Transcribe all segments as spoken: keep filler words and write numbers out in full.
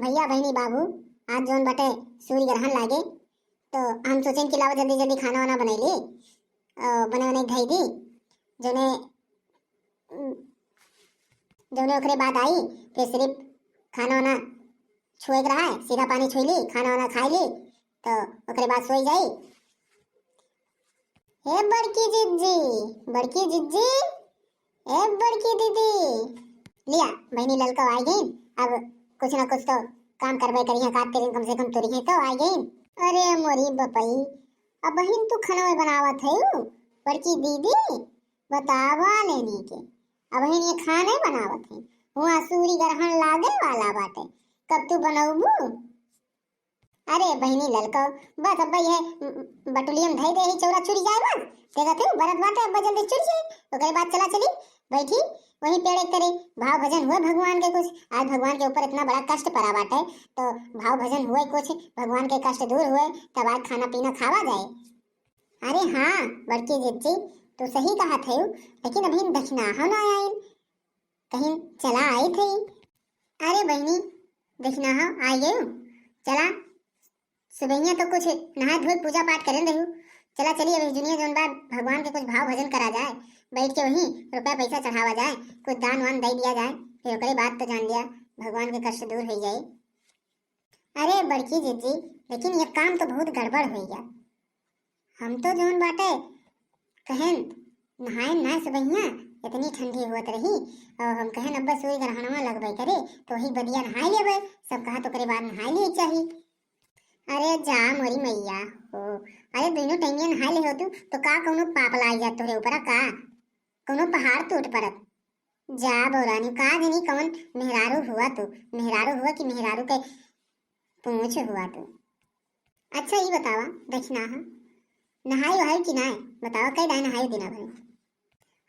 भैया, बहिनी, बाबू, आज जौन बाटे सूर्य ग्रहण लागे, तो हम सोचेन कि लावा जल्दी जल्दी खाना वाना बनाई ली, अ, बने बने धई दी, जौने, जौने ओकरे बाद आई, फिर सिर्फ खाना वाना छुए के रहा है, सीधा पानी छुई ली, खाना वाना खाई ली, तो ओकरे बाद सोई जाई। हे बड़की जिज्जी, बड़की जिज्जी, ए बड़की दीदी, लिया, बहिनी ललकौ आई गईन, अब कुछ ना कुछ तो काम करबे करिहैं, का तेरे कम से कम तुरिहैं तो आई गईन। अरे मोरी बपई, अबहिन तू खनवे बनावत है बड़की दीदी, बतावा लेनी के, अबहिन ये खाने बनावत है, हुआ सूर्य ग्रहण लागे वाला बाटे, कब तू बनौबू? अरे बहिनी ललकौ, बस अब यह बटुलियम धई दे ही चौरा चुरी जाए बस। देखत हो बरत बाटे, अब जल्दी चुरी जाए, ओकरे बाद चला चली बैठी वहीं पेड़ एक तरे। भाव भजन हुए भगवान के कुछ, आज भगवान के ऊपर इतना बड़ा कष्ट पड़ा बाटे, तो भाव भजन हुए कुछ, भगवान के कष्ट दूर हुए, तब आज खाना पीना खावा जाए। अरे हाँ बड़की जिज्जी, तू सही कहत है, लेकिन अभी दखिनाहो ना आइन, कहीं चला आई थी। अरे बहिनी, दखिनाहो आई गयू, चला सुबहिया तो कुछ नहाए धोए पूजा पाठ करेन रहू, चला चली अभी जुनिया जौन बा भगवान के कुछ भाव भजन करा जाए, बैठ के वहीं रुपया पैसा चढ़ावा जाए, कुछ दान वान दे दिया जाए, फिर ओकरे बाद तो जान लिया भगवान के कष्ट दूर हो जाए। अरे बड़की जिज्जी, लेकिन ये काम तो बहुत गड़बड़ हो गया। हम तो जौन बाटे कहेन नहाए ना सुबहिया, इतनी ठंडी होत रही, और हम कहेन अब्बा सूर्य ग्रहणवा लगबे करे, तो वही बदिया नहाए लेबे, सब कहा तो करे बाद नहाए लिए चाहिए। अरे जा मोरी मैया हो, अरे दोनों टाइमिया नहाए ले हो तू, तो का कौनो पाप लाग जात तोरे ऊपर का? कौनो पहाड़ टूट पड़त? जा बौरानी, का जनी कौन मेहरारू हुआ तू, मेहरारू हुआ कि मेहरारू के पूछ हुआ तू। अच्छा ई बतावा दखिनाहा, नहाई वहाई कि नाय? बतावा कई दाई नहाई दिना भर?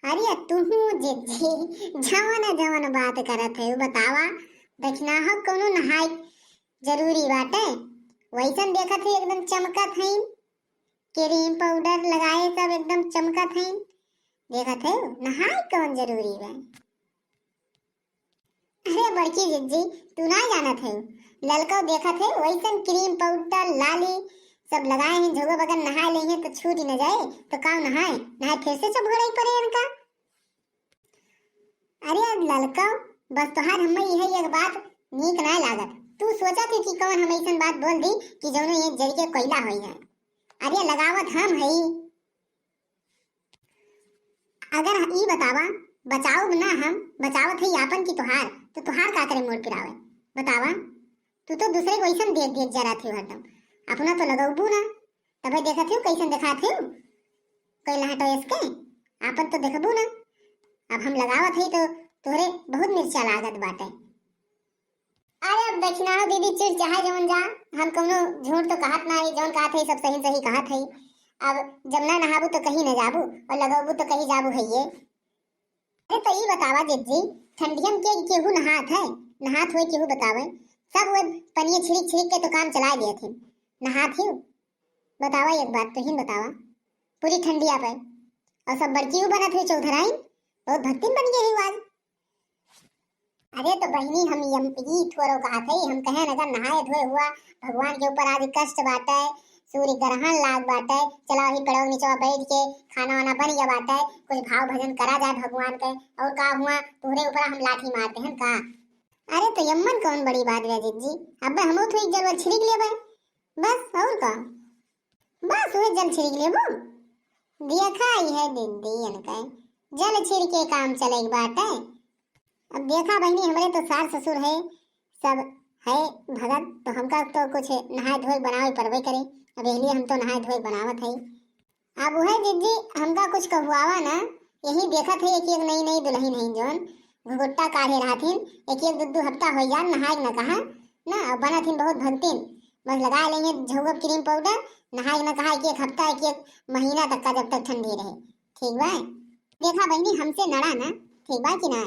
अरे तू जे जे जवन जवन बात करत है बतावा, दखिनाहा कौनो नहाई जरूरी बाटे? वैसन देखत है एकदम चमकत है, क्रीम पाउडर लगाए सब एकदम चमकत है, देखत है नहाई कौन जरूरी बा? अरे बड़की जिज्जी, तू ना जानत है, ललकौ देखत है वैसन क्रीम पाउडर लाली सब लगाए हैं, झोगो बगन नहाए ले हैं तो छूट न जाए, तो काव नहाए नहाए फिर से सब घोड़ाई पड़े इनका। अरे ललकौ, बस तोहार हमें यह एक बात नीक ना लागत, तू सोचा थे कि कौन हम ऐसन बात बोल दी कि जौनो ये जल के कोयला होई है। अरे लगावत हम हई। अगर ई बतावा, बचाउब ना हम, बचावत हई आपन की तोहार, तो तोहार का करे मोर पिरावे? बतावा, तू तो दूसरे को ऐसन देख देख जरा थे हरदम, अपना तो लगौबू ना, तबे देखत हो कैसन देखात हो, कोई लहटो इसके, आपन तो देखबू ना। अब हम लगावत हई तो तोहरे बहुत मिर्चा लागत बाटे। अरे अब दखिनाहो दीदी, चिढ़ चाहे जवन जा, हम कौनो झूठ तो कहत ना हई, जौन कहत हई सब सही सही कहत हई। अब जब ना नहाबू तो कहीं न जाबू, और लगौबू तो कहीं जाबू हइये। अरे तो ई बतावा जिज्जी, ठंडियम के केहू नहात है? नहात हुए केहू बतावे? सब वो पनिये छिड़क छिड़क के तो काम चला दिए थे, नहात ही। बतावा एक बात, तुहिन बतावा, पूरी ठंडिया पे, और सब बड़की बनत हुई चौधराइन, बहुत भक्तिन बन गई हुई आज। अरे तो बहिनी, हम यम-, ई थोरो कहत हई, हम कहेन अगर नहाए धोए हुआ, भगवान के ऊपर आज कष्ट बाटे, सूर्य ग्रहण लाग बाटे, चला वही पेड़वा के नीचवा बैठ के खाना वाना बन गया बाटे, कुछ भाव भजन करा जाए भगवान के, और का हुआ, तोहरे ऊपर हम लाठी मारते हैं का? अरे तो यम्मन कौन बड़ी बात बा जिज्जी, अब्बे हमहू थोड़ी जल वल छिड़क लेबे, बस और का। बस उहे जल छिड़क लेबू। देखा ही है दीदी इनके, जल छिड़के काम चले के बाटे। अब देखा बहिनी, हमरे तो सास ससुर है, सब है भगत, तो हमका तो कुछ नहाए धोए बनावे पड़बे करे। अब यही लिए हम तो नहाए धोए बनावत है। अब उहे जिज्जी, हमका कुछ कहुआवा ना, यही देखत है एक एक नई नई दुल्हन है जौन घुघुट्टा काढ़े रहथिन, एक एक दू दू हफ्ता हो जान नहाए न कहा ना, अब बनत हिन बहुत भक्तिन, बस लगा लेंगे झौगब क्रीम पाउडर, नहाए न कहा एक एक हफ्ता एक एक महीना तक का जब तक ठंडी रहे। ठीक बा, देखा बहिनी, हमसे नड़ा ना, ठीक बा कि ना?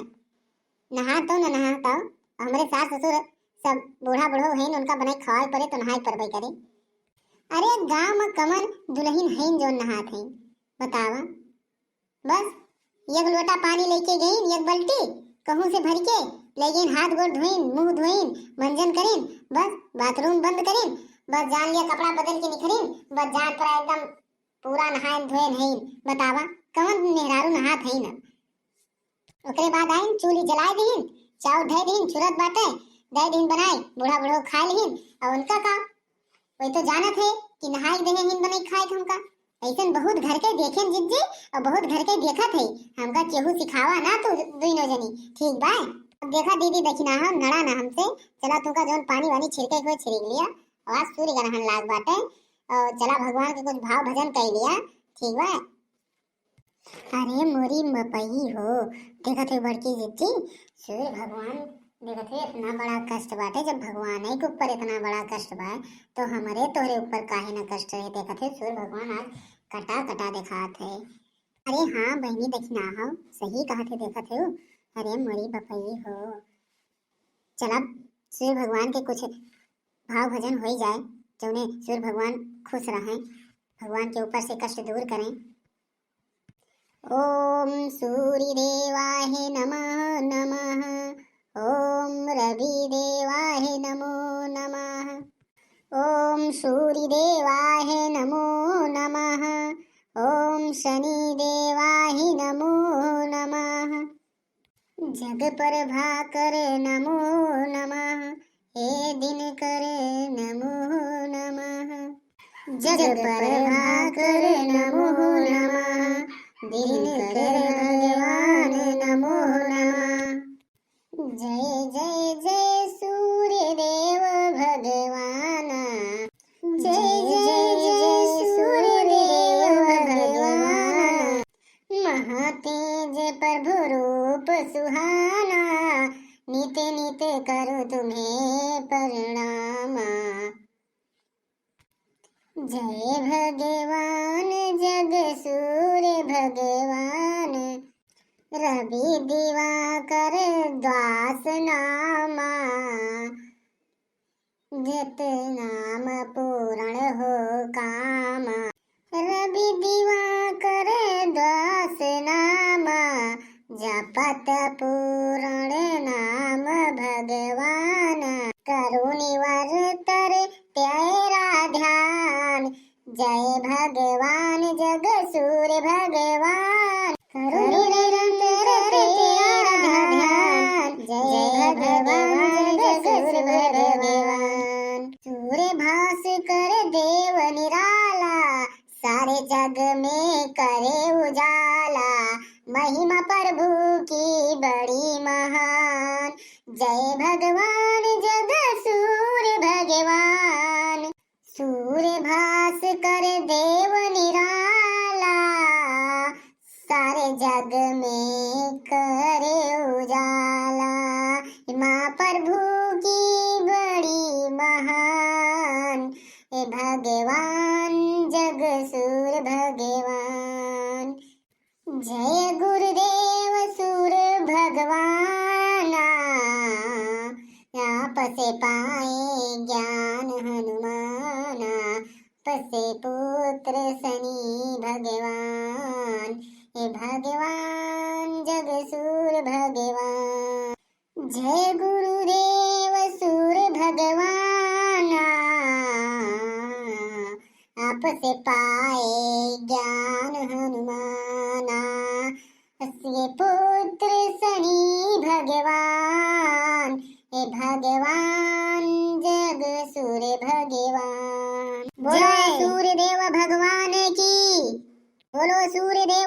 नहा तो न नहा तो, हमरे सास ससुर सब बूढ़ा बूढ़ो हैं, उनका बनाई खवाए पड़े तो नहाए पड़बे करे। अरे गाँव में कमन दुल्हन हैं जौन नहात हैं, बतावा। बस एक लोटा पानी लेके गई, एक बाल्टी कहूँ से भर के, लेकिन हाथ गोड़ धोइन, मुंह धोइन, मंजन करिन, बस बाथरूम बंद करिन, बस जान लिया कपड़ा बदल के निकरिन, बस जान पर एकदम पूरा नहाइन धोइन हइन। बतावा, कवन मेहरारू नहात हइन अब? ओकरे बाद आइन, चूल्ही जलाए दीन, चाउर धै दीन, चुरत बाटे, धै दीन बनाए, बूढ़ा बूढ़ो खाए लीन। और उनका का, वही तो जानत है कि नहाए देहे हीन बनाई खाए के हमका। ऐसन बहुत घर के देखेन जिज्जी, और बहुत घर के देखत है। हमका केहू सिखावा ना तू दुइनो जनी, ठीक बा? अब देखा दीदी, दखिनाहा नड़ा ना हमसे, चला तुमका जौन पानी वानी छिड़के के होए छिड़क लिया। और आज सूर्य ग्रहण लाग बाटे, और चला भगवान के कुछ भाव भजन कर लिया, ठीक बा? अरे मोरी मपई हो, देखत है बड़की जिज्जी, सूर्य भगवान, देखत है इतना बड़ा कष्ट बाटे, जब भगवान के ऊपर इतना बड़ा कष्ट बा, तो हमरे तोहरे ऊपर काहे ना कष्ट रहे। देखत है सूर्य भगवान आज कटा कटा देखात है। अरे हाँ बहिनी, दखिनाहा, सही कहत है, देखत है। अरे मोरी मपई हो, चला सूर्य भगवान के कुछ भाव भजन होई जाए, जौने सूर्य भगवान खुश रहें, भगवान के ऊपर से कष्ट दूर करें। ओम सूर्य देवाय नमः नमः, ओम रवि देवाय नमो नमः, ओम सूर्य देवाय नमो नमः, ओम शनि देवाय नमो नमः। जग प्रभाकर नमो नमः, हे दिनकर नमो नमः। जग प्रभाकर नमो नमः, दिनकर भगवान नमो नमः। जय जय जय सूर्य देव भगवान, जय जय जय सूर्य देव भगवान। महातेज प्रभु रूप सुहाना, नित नित करूँ तुम्हें प्रणामा। जय भगवान जग सूर्य भगवान, रवि दिवाकर द्वास नामा। जत नाम पूरण हो काम, रवि दिवाकर द्वास नाम, जपत पूरण नाम भगवान। करुणिवर तर तेरा ध्यान, जय भगवान जग सूर्य भगवान। करुण निरंतर तेरा ध्यान, जय भगवान जग सूर्य भगवान। सूर्य भास्कर देव निराला, सारे जग में करे उजाला, महिमा प्रभु की बड़ी महान। जय भगवान जग सूर्य भगवान। सूर्य भास्कर देव निराला, सारे जग में करे उजाला। माँ प्रभु की बड़ी महान, ए भगवान जग सूर्य भगवान। जय गुरुदेव सूर्य भगवाना, आप से पाए ज्ञान हनुमाना, आप से पुत्र शनि भगवान, हे भगवान जग सूर्य भगवान। जय गुरुदेव सूर्य भगवाना, आप से पाए ज्ञान हनुमाना, अस्य पुत्र शनि भगवान, हे भगवान जग सूर्य भगवान। बोलो जय। सूर्य देव भगवान की, बोलो सूर्य देव